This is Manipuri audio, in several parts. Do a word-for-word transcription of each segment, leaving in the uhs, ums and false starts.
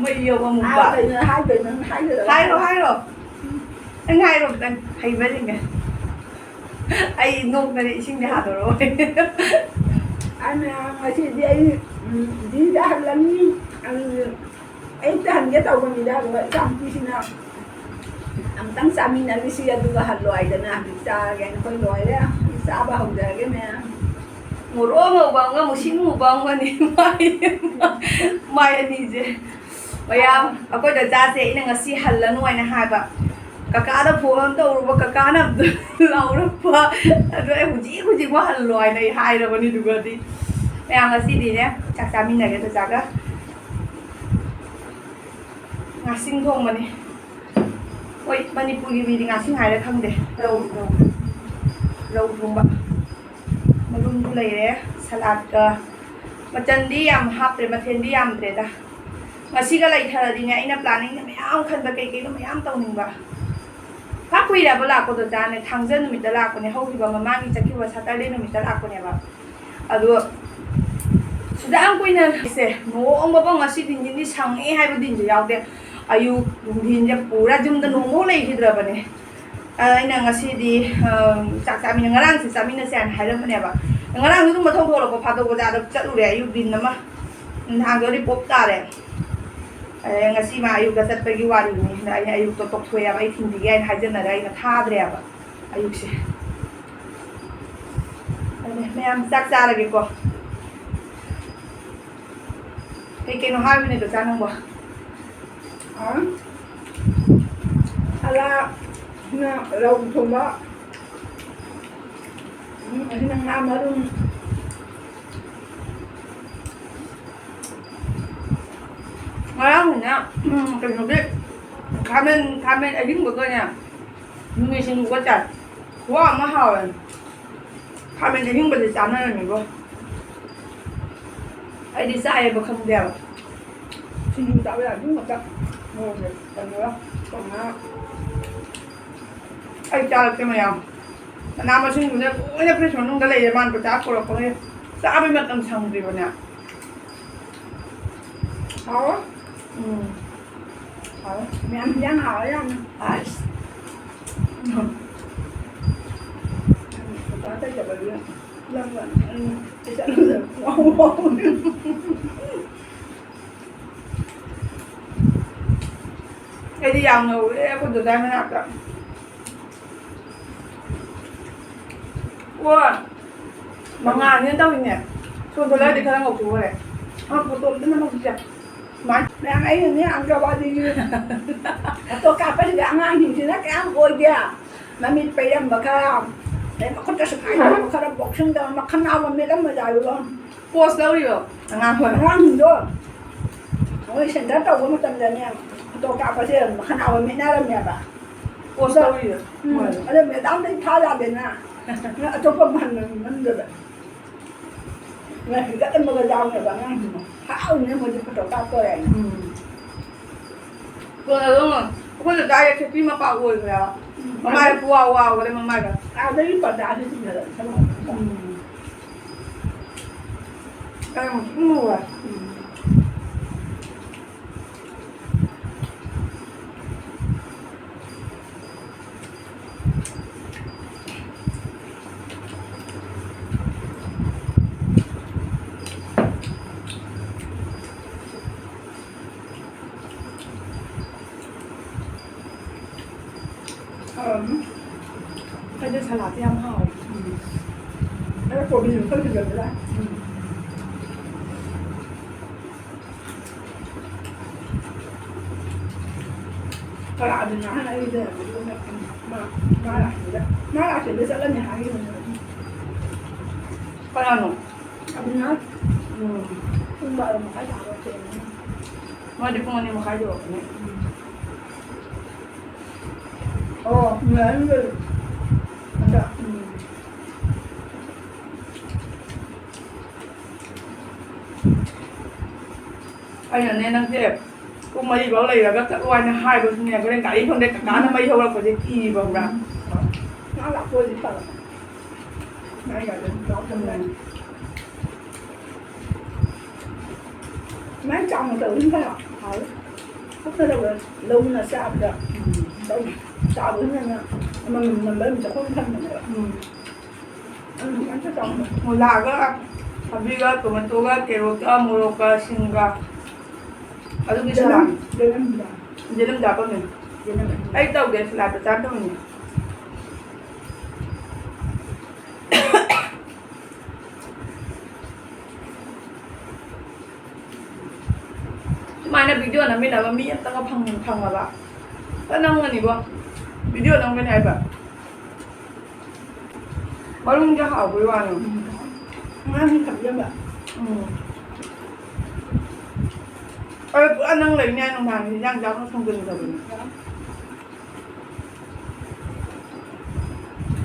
ꯃꯩ ꯌꯧꯕ ꯑꯃꯨꯛ ꯍꯥꯏꯔꯣ ꯄꯥ-, ꯀꯩꯅꯣ, ꯍꯥꯏꯗꯣꯏꯅꯣ, ꯍꯥꯏꯗꯣꯏꯔꯣ? ꯍꯥꯏꯔꯣ, ꯍꯥꯏꯔꯣ꯫ ꯅꯪ ꯍꯥꯏꯔꯣ ꯑꯝꯇꯪ, ꯍꯩꯕꯁꯤꯡꯒ꯫ ꯑꯩ ꯅꯣꯛꯇꯅ ꯏꯁꯤꯡꯗꯤ ꯍꯥꯗꯣꯔꯛꯑꯣ꯫ ꯑꯩ ꯃꯌꯥꯝ ꯉꯁꯤꯗꯤ ꯑꯩ, ꯎꯝ, ꯗꯤꯗ ꯍꯜꯂꯅꯤ꯫ ꯑꯗꯨ ꯑꯌꯨꯛꯇ ꯍꯟꯒꯦ ꯇꯧꯕꯅꯤꯗ, ꯑꯗꯨꯒ ꯏꯆꯥꯅꯨꯄꯤꯁꯤꯅ "ꯑꯝꯇꯪ ꯆꯥꯃꯤꯟꯅꯈꯤꯁꯤ, ꯑꯗꯨꯒ ꯍꯜꯂꯣ" ꯍꯥꯏꯗꯅ ꯍꯧꯖꯤꯛ ꯆꯥꯔꯒꯦꯅ ꯑꯩꯈꯣꯏ ꯂꯣꯏꯔꯦ꯫ ꯍꯧꯖꯤꯛ ꯆꯥꯕ ꯍꯧꯖꯔꯒꯦ ꯃꯌꯥꯝ꯫ ꯃꯣꯔꯣꯛ ꯑꯉꯧꯕ ꯑꯃꯒ ꯃꯨꯁꯤꯟ ꯃꯨꯕ ꯑꯃꯒꯅꯤ꯫ ꯃꯥꯏ, ꯃꯥꯏ ꯑꯅꯤꯁꯦ꯫ ꯃꯌꯥꯝ, ꯑꯩꯈꯣꯏ ꯗꯗꯥꯁꯦ ꯑꯩꯅ ꯉꯁꯤ ꯍꯜꯂꯅꯨ ꯍꯥꯏꯅ ꯍꯥꯏꯕ꯫ ꯀꯀꯥꯗ ꯐꯣꯟ ꯇꯧꯔꯨꯕ, ꯀꯀꯥꯅ ꯑꯝꯇ ꯂꯥꯎꯔꯛꯄ꯫ ꯑꯗꯣ ꯑꯩ ꯍꯧꯖꯤꯛ ꯍꯧꯖꯤꯛꯃꯛ ꯍꯜꯂꯣ ꯍꯥꯏꯅ ꯑꯩ ꯍꯥꯏꯔꯕꯅꯤ꯫ ꯑꯗꯨꯒꯗꯤ ꯃꯌꯥꯝ ꯉꯁꯤꯗꯤꯅꯦ, ꯆꯥꯛ ꯆꯥꯃꯤꯟꯅꯒꯦ ꯗꯗꯥꯒ꯫ ꯉꯥꯁꯤꯡ ꯊꯣꯡꯕꯅꯤ꯫ ꯍꯣꯏ, ꯃꯅꯤꯄꯨꯔꯒꯤ ꯃꯤꯗꯤ ꯉꯥꯁꯤꯡ ꯍꯥꯏꯔ ꯈꯪꯗꯦ꯫ ꯔꯧ, ꯔꯧ, ꯔꯧ ꯊꯣꯡꯕ꯫ ꯃꯔꯨꯝꯁꯨ ꯂꯩꯔꯦ, ꯁꯂꯥꯠꯀ꯫ ꯃꯆꯟꯗꯤ ꯌꯥꯝ ꯍꯥꯞꯇ꯭ꯔꯦ, ꯃꯊꯦꯜꯗꯤ ꯌꯥꯝꯗ꯭ꯔꯦꯗ꯫ ꯉꯁꯤꯒ ꯂꯩꯊꯔꯗꯤꯅꯦ, ꯑꯩꯅ ꯄ꯭ꯂꯥꯅꯤꯡꯁꯦ ꯃꯌꯥꯝ ꯈꯟꯕ, ꯀꯩ ꯀꯩꯅꯣ ꯃꯌꯥꯝ ꯇꯧꯅꯤꯡꯕ꯫ ꯄꯥꯛ ꯀꯨꯏꯔꯕ ꯂꯥꯛꯄꯗꯣ ꯆꯥꯅꯦ, ꯊꯥꯡꯖ ꯅꯨꯃꯤꯠꯇ ꯂꯥꯛꯄꯅꯦ, ꯍꯧꯈꯤꯕ ꯃꯃꯥꯡꯒꯤ ꯆꯠꯈꯤꯕ ꯁꯇꯔꯗꯦ ꯅꯨꯃꯤꯠꯇ ꯂꯥꯛꯄꯅꯦꯕ꯫ ꯑꯗꯣ ꯁꯨꯛꯌꯥꯝ ꯀꯨꯏꯅ ꯂꯩꯁꯦ, ꯅꯣꯡꯃꯐꯥꯎ ꯉꯁꯤ ꯅꯤꯅꯤ ꯁꯪꯉꯦ ꯍꯥꯏꯕ ꯗꯤꯟꯁꯦ ꯌꯥꯎꯗꯦ꯫ ꯑꯌꯨꯛ ꯅꯨꯡꯊꯤꯟꯁꯦ ꯄꯨꯔꯥ ꯌꯨꯝꯗ ꯅꯣꯡꯃꯐꯥꯎ ꯂꯩꯈꯤꯗ꯭ꯔꯕꯅꯦ꯫ ꯑꯗ ꯑꯩꯅ ꯉꯁꯤꯗꯤ, ꯑꯝ, ꯆꯥꯛ ꯆꯥꯃꯤꯟꯅ-, ꯉꯔꯥꯡꯁꯦ ꯆꯥꯃꯤꯟꯅꯁꯦ ꯍꯥꯏꯅ ꯍꯥꯏꯔꯝꯕꯅꯦꯕ꯫ ꯉꯔꯥꯡꯁꯨ ꯑꯗꯨꯝ ꯃꯊꯧ ꯊꯣꯛꯂꯛꯄ ꯐꯥꯗꯣꯛ ꯕꯖꯥꯔꯗ ꯆꯠꯂꯨꯔꯦ, ꯑꯌꯨꯛ ꯗꯤꯟ ꯑꯃ, ꯅꯍꯥꯟꯗꯣ ꯔꯤꯄꯣꯞ ꯇꯥꯔꯦ꯫ ꯑꯗꯩ ꯉꯁꯤ ꯃꯥ ꯑꯌꯨꯛꯇ ꯆꯠꯄꯒꯤ ꯋꯥꯔꯤꯅꯤ꯫ ꯑꯗ ꯑꯩꯅ ꯑꯌꯨꯛꯇꯣ ꯇꯣꯛꯊꯣꯛꯑꯦꯕ, ꯑꯩ ꯊꯤꯟꯕꯤꯒꯦ ꯍꯥꯏꯅ ꯍꯥꯏꯖꯟꯅꯔꯦ, ꯑꯩꯅ ꯊꯥꯗ꯭ꯔꯦꯕ ꯑꯌꯨꯛꯁꯦ꯫ ꯑꯗꯨꯅꯦ, ꯃꯌꯥꯝ ꯆꯥꯛ ꯆꯥꯔꯒꯦꯀꯣ꯫ ꯀꯩ ꯀꯩꯅꯣ ꯍꯥꯏꯕꯅꯦ ꯗꯣꯆꯥ ꯅꯪꯕꯣ? ꯑ? ꯁꯂꯥ, ꯁꯤꯅ ꯔꯧ ꯊꯣꯡꯕ꯫ ꯎꯝ, ꯑꯁꯤꯅ ꯉꯥ ꯃꯔꯨꯝ꯫ ꯉꯔꯥꯡꯅꯦ, ꯎꯝ, ꯀꯩꯅꯣꯒꯤ ꯈꯥꯃꯦꯟ, ꯈꯥꯃꯦꯟ ꯑꯍꯤꯡꯕꯒꯅꯦ, ꯃꯤꯃꯤ ꯁꯤꯡꯖꯨꯒ ꯆꯥꯏ꯫ ꯈꯨꯍꯥꯎ ꯑꯃ ꯍꯥꯎꯋꯦ꯫ ꯈꯥꯃꯦꯟ ꯑꯍꯤꯡꯕꯗꯤ ꯆꯥꯅꯔꯝꯃꯤꯕꯣ꯫ ꯑꯩꯗꯤ ꯆꯥꯏꯌꯦꯕ ꯈꯪꯗꯦꯕ꯫ ꯁꯤꯡꯖꯨ ꯆꯥꯕ ꯌꯥꯕ ꯑꯗꯨꯝ ꯉꯥꯛꯇ꯫ ꯃꯣꯔꯣꯛꯁꯦ ꯀꯩꯅꯣꯒ, ꯀꯧꯉꯥ꯫ ꯑꯩ ꯆꯥꯔꯛꯀꯦ ꯃꯌꯥꯝ꯫ ꯃꯅꯥ ꯃꯁꯤꯡꯗꯨꯅ ꯂꯣꯏꯅ ꯐ꯭ꯔꯤꯖ ꯃꯅꯨꯡꯗ ꯂꯩꯔꯦ, ꯃꯥꯅ ꯄꯩꯁꯥ ꯄꯨꯔꯛꯄꯒꯤ꯫ ꯆꯥꯕꯩ ꯃꯇꯝ ꯁꯪꯗ꯭ꯔꯤꯕꯅꯦ꯫ ꯍꯥꯎꯋꯦ꯫ ꯎꯝ꯫ ꯍꯥꯎꯋꯦ꯫ ꯃꯌꯥꯝ ꯍꯤꯟꯖꯥꯡ ꯍꯥꯎꯋꯦ ꯌꯥꯝꯅ꯫ ꯑꯁ꯫ ꯎꯝ꯫ ꯄꯩꯁꯥ ꯂꯩꯇꯕꯒꯤ ꯂꯝ ꯂꯝ꯫ ꯎꯝ꯫ ꯑꯩ ꯆꯠꯂꯨꯗꯕ꯫ ꯑꯩꯗꯤ ꯌꯥꯝ ꯉꯧꯔꯦ ꯑꯩꯈꯣꯏ ꯗꯗꯥꯏ ꯃꯅꯥꯛꯇ꯫ ꯑꯣ, ꯃꯉꯥꯜꯅꯦ ꯇꯧꯔꯤꯅꯦ꯫ ꯁꯣꯝ ꯊꯣꯛꯂꯛꯑꯗꯤ ꯈꯔ ꯉꯧꯊꯣꯛꯈ꯭ꯔꯦ꯫ ꯑ, ꯐꯣꯇꯣ ꯑꯝꯇ ꯅꯝꯍꯧꯁꯤꯁꯦ꯫ ꯁꯨꯃꯥꯏꯅ ꯃꯌꯥꯝ ꯑꯩꯅꯅꯦ ꯑꯪꯒ꯭ꯔꯋꯥꯗꯤꯒꯤ ꯐꯣꯇꯣ ꯀꯥꯞꯄꯁꯤꯗ ꯑꯉꯥꯡꯁꯤꯡꯁꯤꯅ ꯀꯌꯥꯝ ꯑꯣꯏꯒꯦ? ꯃꯃꯤꯠ ꯄꯩꯔꯝꯕ ꯈꯔ, ꯑꯗꯩ ꯃꯈꯨꯠꯇ ꯁꯨꯃꯥꯏꯅ ꯇꯧꯕ ꯈꯔ, boxing ꯇꯧꯔ ꯃꯈꯟ ꯑꯃ ꯃꯦꯠꯂꯝꯕ ꯖꯥꯠꯂꯣ? ꯄꯣꯁ ꯂꯧꯔꯤꯔꯣ? ꯑꯉꯥꯡ ꯍꯣꯏ꯫ ꯑꯉꯥꯡꯁꯤꯡꯗꯣ ꯃꯣꯏ ꯁꯦꯟꯇꯔ ꯇꯧꯕ ꯃꯇꯝꯗꯅꯦ, ꯐꯣꯇꯣ ꯀꯥꯞꯄꯁꯦ ꯃꯈꯟ ꯑꯃ ꯃꯦꯠꯅꯔꯝꯃꯦꯕ꯫ ꯄꯣꯁ ꯇꯧꯔꯤꯔꯣ? ꯎꯝ, ꯃꯣꯏ꯫ ꯑꯗꯣ ꯃꯦꯗꯥꯝꯗꯩ ꯊꯥ ꯌꯥꯗꯦꯅ꯫ ꯅꯪ ꯑꯇꯣꯞꯄ ꯃꯍꯟ ꯅꯝꯗꯕ꯫ ꯅꯪ ꯍꯤꯒꯠꯂꯝꯕꯒ ꯌꯥꯎꯅꯕ ꯑꯉꯥꯡꯁꯤꯡꯗꯣ꯫ ꯍꯔꯥꯎꯅ ꯃꯣꯏꯗꯤ ꯐꯣꯇꯣ ꯀꯥꯞꯇꯣꯔꯦꯅ꯫ ꯎꯝ꯫ ꯀꯣꯟꯅ ꯑꯗꯨꯝ ꯑꯩꯈꯣꯏ ꯂꯩꯀꯥꯏꯒꯤ ꯈꯦꯇꯤ ꯃꯄꯥ ꯑꯣꯏꯈ꯭ꯔꯦꯕ꯫ ꯎꯝ꯫ ꯃꯃꯥꯏꯗ ꯄꯨꯋꯥ ꯋꯥꯕꯗ ꯃꯃꯥꯏꯗ꯫ ꯑꯥꯗꯒꯤ ꯄꯔꯗꯥꯁꯤ ꯆꯤꯡꯈꯠꯂꯛꯑꯦ꯫ ꯎꯝ꯫ ꯌꯥꯝ ꯊꯤꯅ ꯋꯥꯏ꯫ ꯎꯝ꯫ ꯍꯥꯎꯔꯝꯅꯤ꯫ ꯑꯩꯗꯤ ꯁꯂꯥꯗꯇꯤ ꯌꯥꯝ ꯍꯥꯎꯋꯦ꯫ ꯎꯝ꯫ ꯑꯗꯣ ꯀꯣꯕꯤꯁꯨ ꯈꯔ ꯊꯤꯖꯤꯜꯂꯨꯗ꯫ ꯎꯝ꯫ ꯁꯂꯥꯗ ꯅꯍꯥꯟ ꯑꯩ ꯂꯩꯔꯝꯕꯗꯨꯗ ꯃꯥ, ꯃꯥ ꯂꯥꯛꯄꯗ, ꯃꯥ ꯂꯥꯛꯇ꯭ꯔꯤꯉꯩꯗ ꯆꯠꯂꯅꯤ ꯍꯥꯏꯈꯤꯕꯅꯦ꯫ ꯀꯅꯥꯅꯣ? ꯑꯕꯤꯅꯥꯁ꯫ ꯎꯝ꯫ ꯄꯨꯡ ꯕꯥꯔꯣ ꯃꯈꯥꯏ ꯇꯥꯕ ꯊꯦꯡꯉꯦ꯫ ꯃꯥꯗꯤ ꯄꯨꯡ ꯑꯅꯤ ꯃꯈꯥꯏ ꯌꯧꯔꯛꯄꯅꯦ꯫ ꯎꯝ꯫ ꯑꯣ, ꯉꯥꯏꯔꯝꯗꯦ꯫ ꯑꯗ, ꯎꯝ꯫ ꯑꯩꯅꯅꯦ, "ꯅꯪꯁꯦ ꯄꯨꯡ ꯃꯔꯤ ꯐꯥꯎ ꯂꯩꯔꯒ ꯆꯠꯂꯣ" ꯍꯥꯏꯅ ꯍꯥꯏꯕꯁꯨꯅꯦ, ꯍꯣꯔꯦꯟ ꯒꯥꯔꯤ ꯐꯪꯗꯦ, ꯀꯀꯥꯅ ꯃꯩ ꯍꯧꯔꯛꯄꯁꯦ ꯀꯤꯕ, ꯈꯪꯕ꯭ꯔꯥ? ꯃꯥ ꯂꯥꯛꯄ ꯑꯣꯏꯗꯤ ꯐꯕ꯫ ꯃꯥꯏ ꯒꯥꯔꯤ ꯑꯗꯨꯝ ꯂꯥꯛꯄ ꯌꯥꯏ꯫ ꯎꯝ꯫ ꯃꯥꯏ ꯆꯥꯎꯅ ꯇꯧꯔꯗꯤ ꯐꯕ꯫ ꯍꯥꯎꯋꯤ꯫ ꯀꯨꯞꯅ ꯇꯧꯔ ꯂꯧꯅ ꯆꯥꯕꯗ, ꯎꯝ, ꯂꯧ ꯆꯥꯕꯗꯨꯅ ꯑꯃꯃꯝ ꯅꯝꯕꯔ ꯑꯃ ꯆꯥꯛꯈꯨꯝ ꯊꯝꯕꯅꯦꯕ꯫ ꯎꯝ꯫ ꯑꯗꯨ ꯑꯝꯇ ꯆꯥꯎꯅ꯫ ꯃꯨꯂꯥꯒ, ꯊꯕꯤꯒ, ꯇꯣꯃꯦꯇꯣꯒ, ꯀꯦꯔꯣꯠꯀ, ꯃꯣꯔꯣꯛꯀ, ꯁꯤꯡꯒ꯫ ꯑꯗꯨꯒꯤ ꯌꯦꯅꯝ, ꯁꯂꯥꯠ꯫ ꯌꯦꯅꯝꯗ꯫ ꯌꯦꯅꯝꯗ ꯍꯥꯞꯄꯝꯃꯦ꯫ ꯌꯦꯅꯝ꯫ ꯑꯩ ꯇꯧꯗꯦ, ꯁꯂꯥꯠꯇ ꯆꯥ ꯇꯧꯅꯤ꯫ ꯁꯨꯃꯥꯏꯅ ꯚꯤꯗꯤꯑꯣ ꯅꯝꯃꯤꯟꯅꯕ ꯃꯤ ꯑꯝꯇꯒ ꯐꯪ-, ꯐꯪꯉꯕ? ꯐꯖ ꯅꯝꯒꯅꯤꯕꯣ꯫ ꯚꯤꯗꯤꯑꯣ ꯅꯝꯒꯅꯤ ꯍꯥꯏꯕ꯫ ꯃꯔꯨꯝꯗꯤ ꯍꯥꯎꯕꯩ ꯋꯥꯅꯤ꯫ ꯎꯝ꯫ ꯉꯥꯅꯤ ꯈꯛ ꯌꯥꯝꯕ꯫ ꯎꯝ꯫ ꯑꯩ ꯄꯨꯔꯥ ꯅꯪ ꯂꯩꯅꯤ ꯍꯥꯏ ꯅꯨꯡꯗꯥꯡ ꯍꯤꯟꯖꯥꯡ ꯆꯥꯛ ꯊꯣꯡꯖꯤꯟꯗꯕꯅꯤ꯫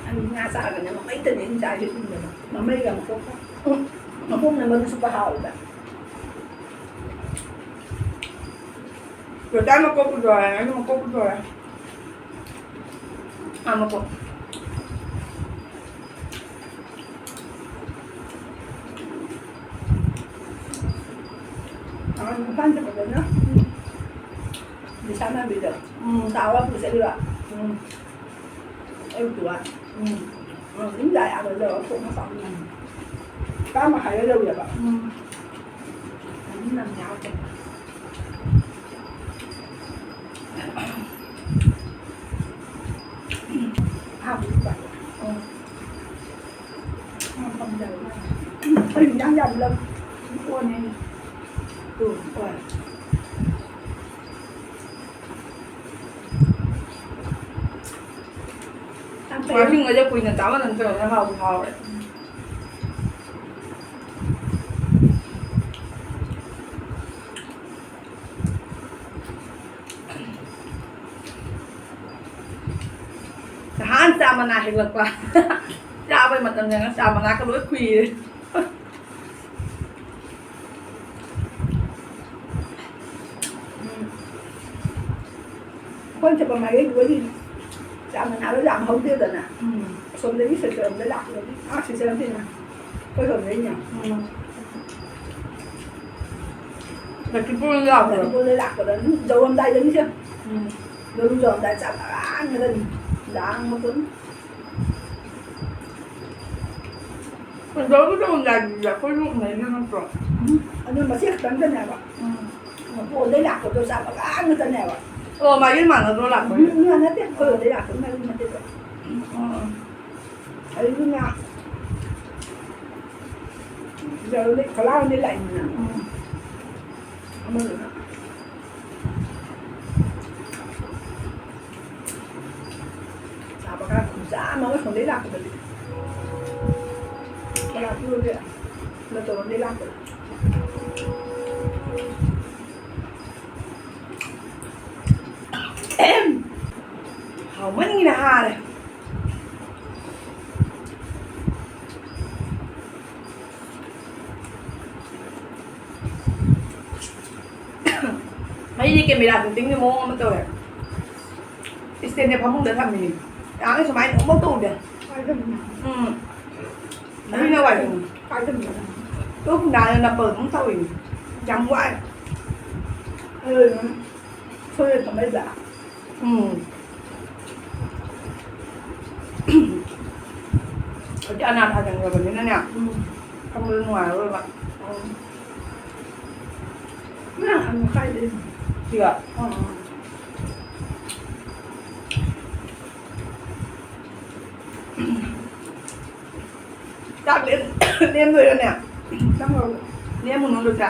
ꯑꯩ ꯉꯥ ꯆꯥꯔꯒꯅ ꯃꯃꯩꯇꯅꯦ ꯑꯩꯅ ꯆꯥꯔꯤꯁꯦ ꯄꯨꯝꯅꯃꯛ꯫ ꯃꯃꯩꯒ ꯃꯀꯣꯛꯀ꯫ ꯎꯝ꯫ ꯃꯀꯣꯛꯅ ꯃꯔꯨ ꯆꯨꯞꯄ ꯍꯥꯎꯋꯦꯕ꯫ ꯕ꯭ꯔꯗꯔ ꯃꯀꯣꯛ ꯄꯨꯊꯣꯔꯛꯑꯦ, ꯑꯩꯁꯨ ꯃꯀꯣꯛ ꯄꯨꯊꯣꯔꯛꯑꯦ꯫ ꯑꯥ, ꯃꯀꯣꯛ꯫ ꯑꯥ, ꯃꯄꯥꯟ ꯆꯠꯄꯗꯅ ꯕꯤꯁꯥ ꯃꯥꯟꯕꯤꯗꯣ꯫ ꯎꯝ꯫ ꯇꯥꯎꯔ ꯄꯨꯔ ꯆꯠꯂꯤꯕ꯫ ꯎꯝ꯫ ꯑꯌꯨꯛꯇꯨꯒ꯫ ꯎꯝ꯫ ꯑꯥ, ꯑꯗꯨꯝ ꯂꯥꯛꯑꯦ, ꯑꯥꯗ ꯂꯧꯔ ꯊꯣꯡꯉ ꯆꯥꯎ꯫ ꯎꯝ꯫ ꯇꯔꯥ ꯃꯈꯥꯏꯗ ꯂꯧꯋꯦꯕ꯫ ꯎꯝ꯫ ꯑꯗꯨꯝ ꯅꯪ ꯌꯥꯎꯔꯛꯇꯦ꯫ ꯑꯩ ꯏꯟꯖꯥꯡ ꯌꯥꯝ ꯂꯧ-, ꯑꯣꯅꯦ꯫ ꯇꯨ, ꯑꯣ꯫ ꯌꯥꯝ ꯐꯩ꯫ ꯉꯥꯍꯤꯡꯒꯁꯦ ꯀꯨꯏꯅ ꯆꯥꯕ ꯅꯠꯇ꯭ꯔꯒꯅ ꯍꯥꯎꯕꯨ ꯍꯥꯎꯔꯦ꯫ ꯅꯍꯥꯟ ꯆꯥ ꯃꯅꯥ ꯍꯦꯛꯂꯛꯄ꯫ ꯆꯥꯕꯩ ꯃꯇꯝ ꯌꯧꯔꯦ, ꯆꯥ ꯃꯅꯥꯒ ꯂꯣꯏ ꯈꯨꯏꯔꯦ꯫ ꯎꯝ꯫ ꯑꯩꯈꯣꯏ ꯆꯠꯄ ꯃꯥꯏꯀꯩꯗꯨꯒꯗꯤ ꯆꯥ ꯃꯅꯥꯗꯣ ꯌꯥꯝ ꯍꯧꯗꯦꯗꯅ꯫ ꯎꯝ꯫ ꯑꯁꯣꯝꯗꯒꯤ ꯁꯤꯜꯆꯔ ꯂꯣꯝꯗ ꯂꯥꯛꯄꯗꯗꯤ, ꯑꯥ, ꯁꯤꯜꯆꯔ ꯅꯠꯇꯦꯅ, ꯑꯩꯈꯣꯏ ꯁꯣꯝꯗꯒꯤꯅꯦ꯫ ꯎꯝ꯫ ꯀꯤꯄꯣꯡ ꯂꯥꯛꯄꯗꯣ꯫ ꯀꯤꯄꯣꯡꯗ ꯂꯥꯛꯄꯗ ꯑꯗꯨꯝ ꯌꯧꯔꯝꯗꯥꯏꯗꯅꯤꯁꯦ꯫ ꯎꯝ꯫ ꯌꯧꯔꯝꯗꯥꯏꯗ ꯆꯥꯛ ꯂꯥꯝꯕꯗꯅꯤ꯫ ꯂꯥꯝꯕꯗꯨꯅ꯫ ꯀꯩꯗꯧꯔꯒ ꯇꯧꯔꯝꯗꯥꯏꯗꯨꯗꯤ ꯑꯩꯈꯣꯏꯁꯨ ꯎꯅꯩꯗꯣ ꯅꯠꯇ꯭ꯔꯣ? ꯎꯝ꯫ ꯑꯗꯨ ꯃꯆꯦ ꯈꯛꯇꯪꯗꯅꯦꯕ꯫ ꯎꯝ꯫ ꯃꯄꯣꯟꯗꯩ ꯂꯥꯛꯄꯗꯣ ꯆꯥꯛ ꯂꯥꯝꯕꯗꯅꯦꯕ꯫ ꯑꯣ, ꯃꯥꯒꯤ ꯃꯥꯟꯅꯗ꯭ꯔꯣ ꯂꯥꯛꯄꯒꯤ? ꯎꯝ, ꯎꯝ, ꯅꯠꯇꯦ꯫ ꯑꯩꯈꯣꯏꯔꯣꯝꯗꯩ ꯂꯥꯛꯄ ꯃꯔꯤ ꯅꯠꯇꯦꯕ꯫ ꯎꯝ, ꯎꯝ꯫ ꯑꯗꯨꯗꯨꯅ ꯌꯧꯔꯝꯗꯥꯏ ꯈꯣꯂꯥꯡꯗꯩ ꯂꯥꯛꯏꯗꯅ꯫ ꯎꯝ꯫ ꯑꯃꯗꯨꯅ꯫ ꯆꯥꯕ ꯀꯥꯟ ꯈꯨꯆꯥ ꯑꯃ ꯑꯁꯣꯝꯗꯩ ꯂꯥꯛꯄꯗꯗꯤ꯫ ꯀꯅꯥ ꯄꯨꯔꯒꯦ? ꯅꯠꯇꯣꯝꯗꯩ ꯂꯥꯛꯄꯗ꯫ ꯍꯥꯎꯃꯟꯒꯤꯅ ꯍꯥꯔꯦ꯫ ꯃꯩꯗꯤ camera shooting ꯒꯤ ꯃꯑꯣꯡ ꯑꯃ ꯇꯧꯋꯦ꯫ Stand ꯁꯦ ꯐꯃꯨꯡꯗ ꯊꯝꯃꯤꯅꯦ꯫ ꯌꯥꯝꯅ ꯁꯨꯃꯥꯏꯅ ꯑꯃꯨꯛ ꯇꯧꯗꯦ꯫ ꯎꯝ꯫ ꯑꯗꯨꯅ ꯋꯥꯏ꯫ ꯇꯨꯝ ꯅꯥꯟꯅ ꯅꯞꯄ ꯑꯗꯨꯝ ꯇꯧꯔꯤꯅꯦ꯫ ꯌꯥꯝ ꯋꯥꯏ꯫ ꯎꯝ꯫ ꯍꯧꯖꯤꯛ ꯑꯅꯥ ꯊꯥꯖꯤꯟꯈ꯭ꯔꯕꯅꯤꯅꯅꯦ, ꯎꯝ꯫ ꯐꯝꯕꯗꯣ ꯅꯨꯡꯉꯥꯏꯔꯔꯣꯏꯕ꯫ ꯎꯝ꯫ ꯅꯪ ꯑꯃꯨꯛ ꯀꯥꯏꯗꯩꯅꯣ? ꯁꯤꯒ꯫ ꯎꯝ꯫ ꯆꯥꯛ ꯂꯦꯝ-, ꯂꯦꯝꯗꯣꯏꯔꯅꯦ? ꯆꯪꯉꯛꯑꯣ꯫ ꯂꯦꯝꯃꯨꯅꯨ, ꯂꯨꯆꯥ꯫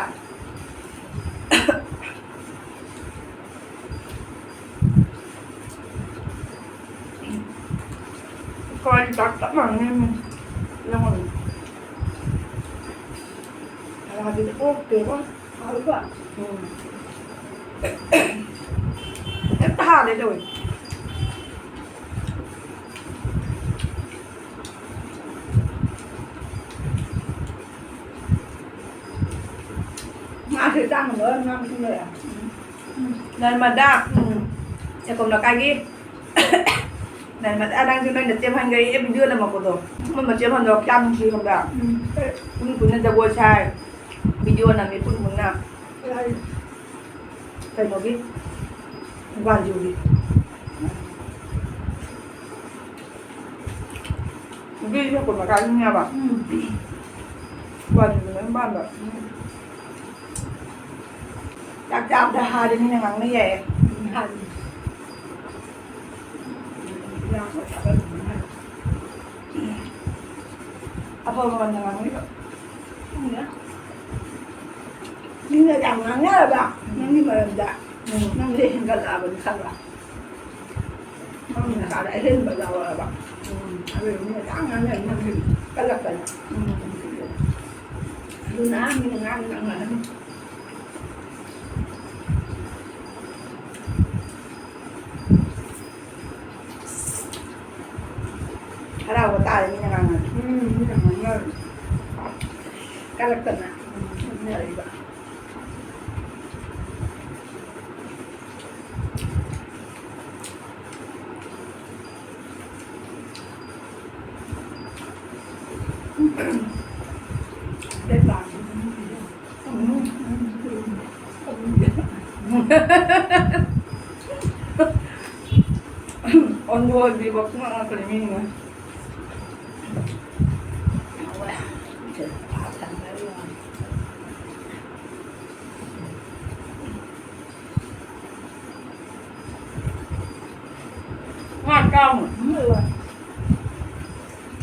ꯀꯔꯤ ꯆꯥꯛ ꯆꯞ ꯃꯥꯟꯅꯩ꯫ ꯌꯦꯡꯉꯣ꯫ ꯆꯥꯛ ꯍꯥꯏꯕꯗꯤ ꯑꯣꯛꯇꯦꯕ꯫ ꯍꯥꯎꯕ꯫ ꯎꯝ꯫ ꯍꯦꯛꯇ ꯍꯥꯎꯔꯦ ꯇꯧꯋꯦ꯫ ꯉꯥꯁꯦ ꯆꯥꯡ ꯑꯃ ꯉꯥ ꯃꯁꯤꯡ ꯂꯩꯔꯦ꯫ ꯎꯝ꯫ ꯅꯔꯃꯗꯥ, ꯎꯝ, ꯁꯦꯀꯣꯝ ꯂꯩꯀꯥꯏꯒꯤ ꯅꯔꯃꯗꯥ, ꯅꯪꯁꯨ ꯅꯣꯏ ꯅꯆꯦ ꯑꯍꯟꯒ ꯑꯩ video ꯅꯝꯃꯛꯄꯗꯣ, ꯃꯣꯏ ꯃꯆꯦ ꯑꯍꯟꯗꯣ ꯀꯌꯥꯝ ꯅꯨꯡꯁꯤ ꯈꯪꯕ꯭ꯔꯥ? ꯎꯝ꯫ ꯄꯨꯟ ꯄꯨꯟꯅ ꯖꯒꯣꯏ ꯁꯥꯏ, video ꯅꯝꯃꯤ ꯄꯨꯟ ꯄꯨꯟꯅ꯫ ꯀꯩꯅꯣꯒꯤ ꯋꯥꯟꯖꯨꯒꯤ ꯅꯨꯄꯤꯁꯦ ꯀꯨꯟ ꯃꯈꯥꯏꯅꯦꯕ꯫ ꯎꯝ꯫ ꯋꯥꯟꯖꯨꯒꯤ ꯂꯣꯏ ꯄꯥꯝꯕ꯫ ꯎꯝ꯫ ꯆꯥꯛ ꯆꯥꯕꯗ ꯍꯥꯔꯦ ꯃꯤꯅ ꯉꯥꯡꯅ ꯌꯥꯏꯌꯦ꯫ ꯎꯝ, ꯍꯥꯔꯦ꯫ ꯑꯐꯕ ꯃꯔꯝꯗ ꯉꯥꯡꯅꯩꯕ꯫ ꯈꯪꯗꯦ꯫ ꯃꯤꯅ ꯌꯥꯝ ꯉꯥꯡꯅꯔꯕ ꯅꯪꯒꯤ ꯃꯔꯝꯗ꯫ ꯎꯝ꯫ ꯅꯪꯁꯦ ꯍꯦꯟꯒꯠꯂꯛꯑꯕꯅꯤ ꯈꯪꯕ꯭ꯔꯥ? ꯅꯪ ꯅꯁꯥꯗ ꯑꯍꯦꯟꯕ ꯌꯥꯎꯔꯛꯑꯕ꯫ ꯎꯝ꯫ ꯑꯗꯨꯗꯤ ꯃꯤꯅ ꯌꯥꯝ ꯉꯥꯡꯅꯔꯦ ꯅꯪꯁꯦ ꯀꯜꯂꯛꯇꯅ꯫ ꯎꯝ꯫ ꯑꯗꯨꯅ ꯃꯤꯅ ꯉꯥꯡ ꯉꯥꯡꯅꯔꯅꯤ꯫ ꯍꯔꯥꯎꯕ ꯇꯥꯔꯦ ꯃꯤꯅ ꯉꯥꯡꯅꯔꯗꯤ꯫ ꯎꯝ, ꯃꯤꯅ ꯉꯥꯡꯅꯔꯗꯤ꯫ ꯀꯜꯂꯛꯇꯅ ꯉꯥꯡꯅꯔꯛꯏꯕ꯫ ꯑꯣꯟꯊꯣꯛꯑꯗꯤ ꯋꯥꯈꯜ ꯉꯥꯛꯇꯅꯤ ꯃꯤꯅ꯫ ꯉꯥ ꯆꯥꯎꯅ꯫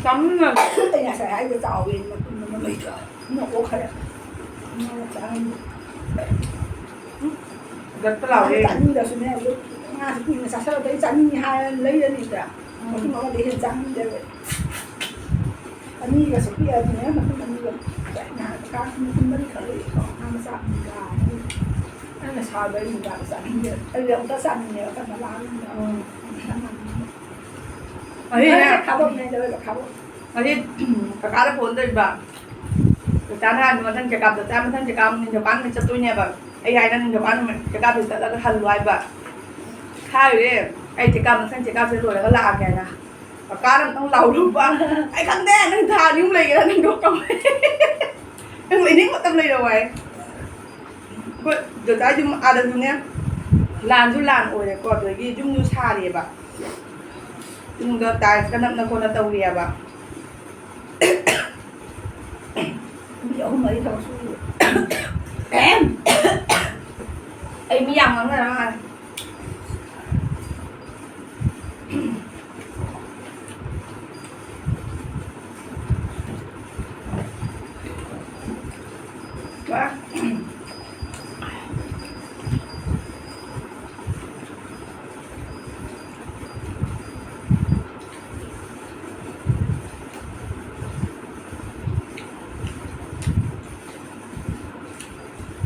ꯆꯥꯃꯤꯟꯅꯁꯦ꯫ ꯑꯩ ꯉꯁꯥꯏ ꯍꯥꯏꯗꯣ ꯆꯥꯎꯋꯦ, ꯃꯇꯨꯝ ꯑꯃ ꯂꯩꯇ꯭ꯔꯣ? ꯅꯣꯛꯑꯣ ꯈꯔ꯫ ꯉꯥ ꯆꯥꯅꯤꯡꯗꯦ꯫ ꯒꯠꯇ ꯂꯥꯎꯋꯦ꯫ ꯉꯥ ꯆꯥꯅꯤꯡꯗ꯭ꯔꯁꯨꯅꯦ, ꯍꯧꯖꯤꯛ ꯉꯥꯁꯦ ꯀꯨꯏꯅ ꯆꯥꯁꯤꯜꯂꯛꯄ ꯑꯩ ꯆꯥꯅꯤꯡꯉꯦ ꯍꯥꯏꯔ ꯂꯩꯔꯅꯤꯗ꯭ꯔꯥ? ꯎꯝ꯫ ꯃꯇꯨꯝ ꯑꯃꯗꯤ ꯍꯦꯟꯅ ꯆꯥꯅꯤꯡꯗꯦꯕ꯫ ꯑꯅꯤꯒꯁꯨ ꯄꯤꯛꯑꯗꯤꯅꯦ, ꯃꯇꯨꯝ ꯑꯅꯤꯒ ꯉꯥꯏꯍꯥꯛ ꯀꯥ ꯃꯇꯨꯝ ꯃꯔꯤꯈꯛ ꯂꯩꯀꯣ, ꯉꯥ ꯃꯆꯥ ꯑꯅꯤꯒ꯫ ꯑꯩꯅ ꯁꯥꯕ ꯑꯩ ꯅꯨꯡꯗꯥꯡ ꯆꯥꯅꯤꯡꯗꯦ꯫ ꯑꯩꯗꯤ ꯑꯃꯨꯛꯇ ꯆꯥꯅꯤꯡꯉꯦꯕ, ꯀꯟꯅ ꯂꯥꯝꯃꯤꯅ꯫ ꯎꯝ꯫ ꯑꯩꯅꯦ꯫ ꯈꯥꯕꯝꯅꯦ, ꯂꯣꯏꯅ ꯈꯥꯕꯝ꯫ ꯑꯩ, ꯎꯝ, ꯀꯀꯥꯗ ꯐꯣꯟ ꯇꯧꯔꯤꯕ꯫ ꯀꯀꯥꯅ ꯍꯥꯏꯕ, "ꯃꯊꯪ ꯆꯦꯀꯞ ꯆꯠꯁꯦ, ꯃꯊꯪ ꯆꯦꯀꯞ ꯅꯤꯡꯊꯧꯀꯥ ꯅꯨꯃꯤꯠ ꯆꯠꯇꯣꯏꯅꯦꯕ꯫ ꯑꯩ ꯍꯥꯏꯅ ꯅꯤꯡꯊꯧꯀꯥ ꯅꯨꯃꯤꯠ ꯆꯦꯀꯞꯇ ꯆꯠꯂꯒ ꯍꯜꯂꯨ" ꯍꯥꯏꯕ꯫ ꯍꯥꯏꯔꯨꯔꯦ꯫ "ꯑꯩ ꯆꯦꯀꯞ, ꯃꯊꯪ ꯆꯦꯀꯞꯁꯦ ꯂꯣꯏꯔꯒ ꯂꯥꯛꯑꯒꯦ" ꯍꯥꯏꯅ꯫ ꯀꯀꯥꯅ ꯑꯃꯨꯛꯇꯪ ꯂꯥꯎꯔꯨꯕ꯫ "ꯑꯩ ꯈꯪꯗꯦ, ꯅꯪ ꯊꯥ ꯑꯅꯤ ꯑꯃꯨꯛ ꯂꯩꯒꯦꯔꯥ, ꯅꯪ ꯗꯣꯛ ꯇꯧ ꯂꯩ꯫ ꯅꯪ ꯂꯩꯅꯤꯡ ꯃꯇꯝ ꯂꯩꯔꯣ" ꯍꯥꯏ꯫ ꯑꯩꯈꯣꯏ ꯗꯣꯇꯥ ꯌꯨꯝ ꯑꯥꯗꯁꯨꯅꯦ, ꯂꯥꯟꯁꯨ ꯂꯥꯟ ꯑꯣꯏꯔꯦꯀꯣ, ꯑꯗꯒꯤ ꯌꯨꯝꯁꯨ ꯁꯥꯔꯤꯑꯕ, ꯌꯨꯝꯗꯣ ꯇꯥꯏꯜꯁꯀ ꯅꯞꯅ ꯈꯣꯠꯅ ꯇꯧꯔꯤꯑꯕ꯫ ꯃꯤ ꯑꯍꯨꯝ ꯃꯔꯤ ꯊꯕꯛ ꯁꯨꯔꯤ꯫ ꯑꯩ ꯃꯤ ꯌꯥꯝ ꯉꯥꯡꯅꯔ ꯃꯥꯜꯂꯦ꯫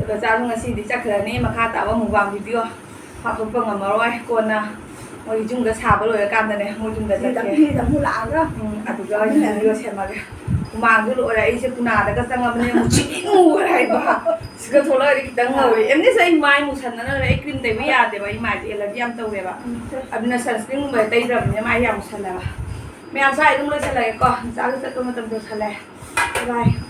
ꯑꯗꯣ ꯆꯥꯛꯁꯨ ꯉꯁꯤꯗꯤ ꯆꯠꯈ꯭ꯔꯅꯤ, ꯃꯈꯥ ꯇꯥꯕ mukbang video ꯍꯥꯞꯄꯛꯄ ꯉꯝꯃꯔꯣꯏ꯫ ꯀꯣꯟꯅ ꯃꯣꯏ ꯌꯨꯝꯗ ꯁꯥꯕ ꯂꯣꯏꯔꯀꯥꯟꯗꯅꯦ, ꯃꯣꯏ ꯌꯨꯝꯗ ꯆꯠꯀꯦ꯫ ꯁꯤꯗ ꯑꯃꯨꯛ ꯂꯥꯛꯑꯒ ꯎꯝ, ꯑꯗꯨꯒ ꯑꯣꯏꯅ video ꯁꯦꯝꯃꯒꯦ꯫ ꯍꯨꯃꯥꯡꯁꯨ ꯂꯣꯏꯔꯦ, ꯑꯩꯁꯦ ꯀꯨꯅꯥꯗꯒ ꯆꯪꯉꯕꯅꯦ, ꯃꯨꯁꯤꯟ ꯃꯨꯈ꯭ꯔꯦ ꯍꯥꯏꯕ꯫ ꯁꯤꯒ ꯊꯣꯛꯂꯛꯑꯗꯤ ꯈꯤꯇꯪ ꯉꯧꯔꯦ꯫ ꯑꯦꯝꯅꯤꯁ, ꯑꯩ ꯃꯥꯏ ꯃꯨꯁꯟꯅꯅꯕꯅꯦ, ꯑꯩ cream ꯇꯩꯕ ꯌꯥꯗꯦꯕ, ꯑꯩ ꯃꯥꯏꯁꯦ allergy ꯌꯥꯝ ꯇꯧꯋꯦꯕ꯫ ꯎꯝ, ꯁꯦ꯫ ꯑꯗꯨꯅ sunscreenꯒꯨꯝꯕ ꯇꯩꯗ꯭ꯔꯕꯅꯤꯅ ꯃꯥꯏ ꯌꯥꯝ ꯃꯨꯁꯜꯂꯦꯕ꯫ ꯃꯌꯥꯝ ꯁ꯭ꯋꯥꯏ ꯑꯗꯨꯝ ꯂꯣꯏꯁꯜꯂꯒꯦꯀꯣ, ꯆꯥꯛꯁꯨ ꯆꯠꯄ ꯃꯇꯝ ꯌꯧꯁꯜꯂꯦ꯫ Bye bye꯫